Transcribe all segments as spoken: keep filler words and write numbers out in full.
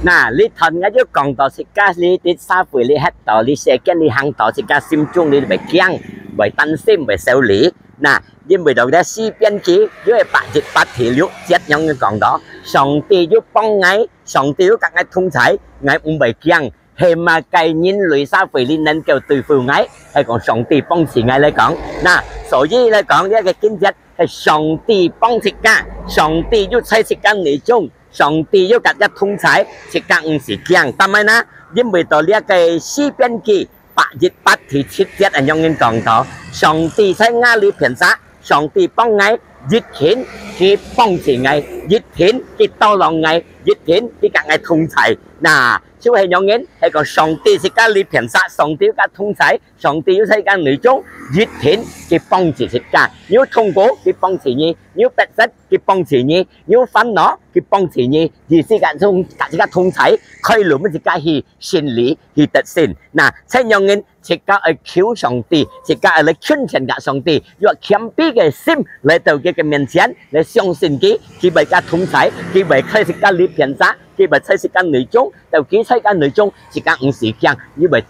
那，這段𠊎就講到自家這在社會裡歇到，這世間裡行到，自家心中裡會驚，會擔心，會愁慮。那，因為到這詩篇記有一百一十八第六節樣講到，上帝有幫𠊎，上帝有佮𠊎同在，𠊎毋會驚。係麼个人類社會裡能夠對付𠊎？係講上帝幫助𠊎來講。那，所以來講，這个經節係上帝幫自家，上帝有在自家內中，上帝有佮自家同在，自家毋使驚。但係呢，因為到這个詩篇記百一十八第七節恁樣講到，上帝在𠊎裡片儕，上帝幫𠊎，一定佢幫助𠊎，一定佢tolong𠊎，一定佢佮𠊎同在。那，就係樣人，係講上帝自家裡片儕，上帝有佮同在，上帝有在自家內中，一定佢幫助自家。有痛苦，佢幫助你；有逼迫，佢幫助你；有煩惱，佢幫助你。佢自家同，佮自家同在，開路分自家去勝利，去得勝。那，恁樣人，自家愛求上帝，自家愛來近前佮上帝，用謙卑个心來到佢个面前，來相信佢，佢會佮同在，佢會在自家裡片儕，佢會在自家內中，到佢在自家內中，自家毋使驚，因為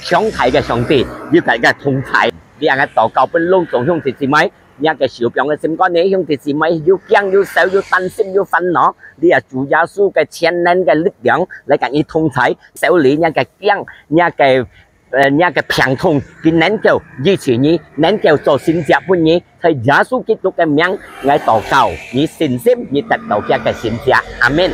強大个上帝有佮自家同在。這𠊎禱告分攏總兄弟姊妹，若个受傷个心肝呢，兄弟姊妹有驚有愁有擔心有煩惱，這主耶穌个全能个力量來佮你同在，修理若个病，若个，呃，若个病痛，佢能夠醫治你，能夠做神蹟分你。在耶穌基督个名，𠊎禱告，你信心，你得到佢个神蹟。阿門。